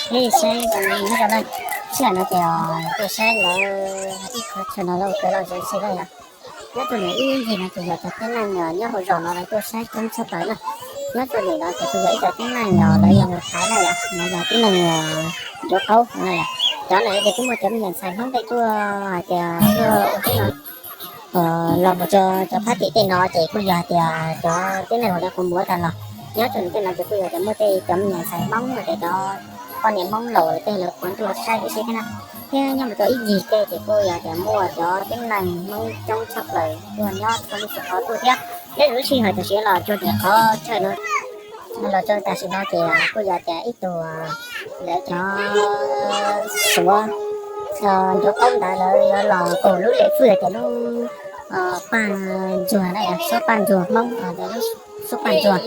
Peb saib nyob rau sij hawm no ces tuaj saib lawv ib qho chaw no lawv ua kev lom zem xwb na yom. Nyob rau ntawm ib ncig no ces yog cov tib neeg nyob hauv zos no lawv tuaj saib coob tshaj plaws na. Nyob rau ntawm no ces kuj yog ib cov tib neeg uas lawv yog mus thaiv na yom, lawv yog tib neeg ncuav qaub na yom. Cov no ces kuj muaj cov me nyuam ntxhais Hmoob tej tuaj hais tias tuaj ua teb no los mus rau cov phab tim tej no ces kuj yog hais tias cov tib neeg uas lawv quav npua tag los. Nyob rau ntawm tej no ces kuj yog tias muaj tej cov me nyuam ntxhais Hmoob los ces cov poj niam Hmoob laus tej lawv quav ntuj saib ib seb thiab na. Thiab nyob mus rau ib ncig tej ces kuj yog tias muaj cov tib neeg Hmoob coob tshaj plaws tuaj nyob txhua leej txhua qhov tuaj thiab. Nyob rau lub sij hawm tam sim no los txog rau qhov chaw no, los txog tam sim no ces kuj yog tias ib tug lawv cov Suav ncuav qaub ntawd lawv yuav los kaum lub lem fwj tias lub paj ntsuag na yom, suab paj ntsuag Hmoob, suab paj ntsuag.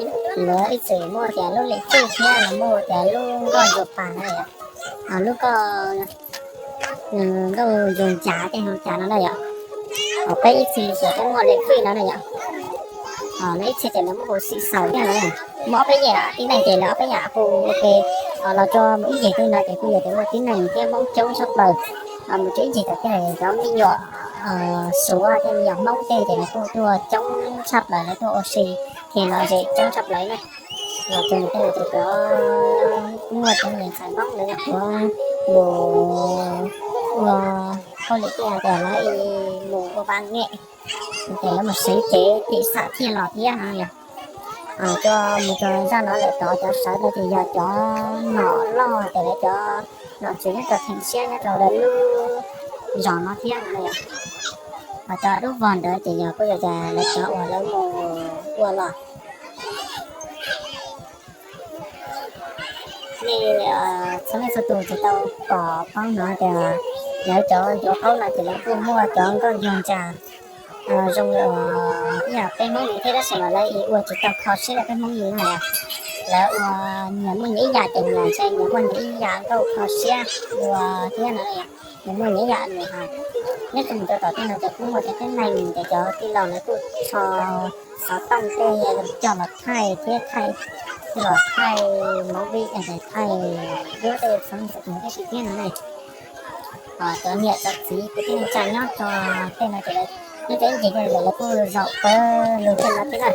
Lawv ib txwm muaj tias lub lem fwj thiab los muaj tias lub nkauj ntsuag pas na yom, lub nkauj ntsuag ncav tej hu cas no na yom. Peb ib txhis ces peb muaj lem fwj no na yom. Lawv ib txhis ces lawv muaj hu xim xaus thiab na. Muaj ob peb yam tib neeg ces lawv ob peb yam hu ua ke. Los txog mus ib ncig tej no ces kuj yog tias muaj tib neeg thiab Hmoob coob tshaj plaws. Mus txog ib ncig tom tej cov me nyuam Suav tej me nyuam Hmoob tej ces lawv kuj tuaj coob tshaj plaws, lawv tuaj ua si thiab lom zem coob tshaj plaws na. Los txog ntawm tej no ces kuj muaj cov me nyuam ntxhais Hmoob lawv nyuam qhuav mus ua hauj lwm thiab tias lawv mus ua vaj nyem, ces lawv mus seev cev tim xam thiaj los thiab no yom. Coj mus rau zaj no lawm tod cov sawv no ces yog cov nom loj ces lawv cov nom tswv nyob rau theem siab nyob rau lawv lub zos no thiab no yom. Ho cov dub vog ntawd ces yog kuj yog tias lawv cov uas lawv mus ua los. Nej txhua leej txhua tus ces tau pom paub no tias lawv cov ncuav qaub no ces lawv kuj muaj cov nkauj ntsuag ntsa zoo li ib yam peb Hmoob li thiab tab sis mas lawv ua tsis tau kho siab li peb Hmoob li no yom. Lawv ua nyias muaj nyias ib yam ces nyias ntshe nyias muaj nyias ib yam nkauj kho siab ua thiab no yom. Nyias muaj nyias ib yam nws hais. Nyob rau mus rau tom tej no ces kuj muaj cov tib neeg ces cov tij laug lawv kuj tso xov tooj tej coj los thaij thiab thaij, los thaij movie, thaij duab tej txhua txhua tus tib si thiab no ne. Cov niam cov txiv kwv tij neej tsa nyob rau tej no ces nyob rau ib ncig tej no ces lawv kuj zaum pawg lug tej no thiab na.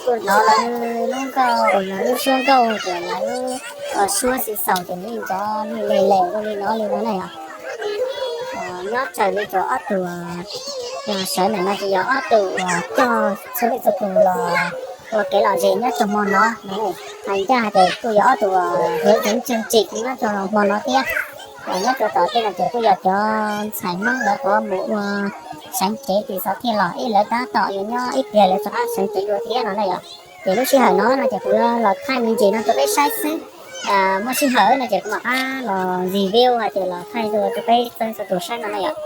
Kuj hnov lawv lub nkauj uas yog lub suab nkauj uas lawv suab xim xaus ces nws yeej nrov lus les les zoo li no li no na yom. Nyob raws li cov ob tug sawv ntawm no ces yog ob tug uas coj txhua leej txhua tus los ua kev lom zem nyob rau hmo no. Hais ncaj hais tias kuj yog ob tug uas huv tseev tswj tsim nyob rau hmo no thiab. Nyob rau tom tej no ces kuj yog cov ntxhais Hmoob lawv qhuav mus ua seev cev tim xov thiaj los ib lawv tab tom yuav nyob ib pliag lawv rov qab seev cev dua thiab no na yom. Ces lub sij hawm no no ces kuv los thaij me ntsis no rau peb saib xwb. Muaj sij hawm no ces kuv mam rov qab los review hais tias los thaij dua rau peb txhua tus saib no na yom.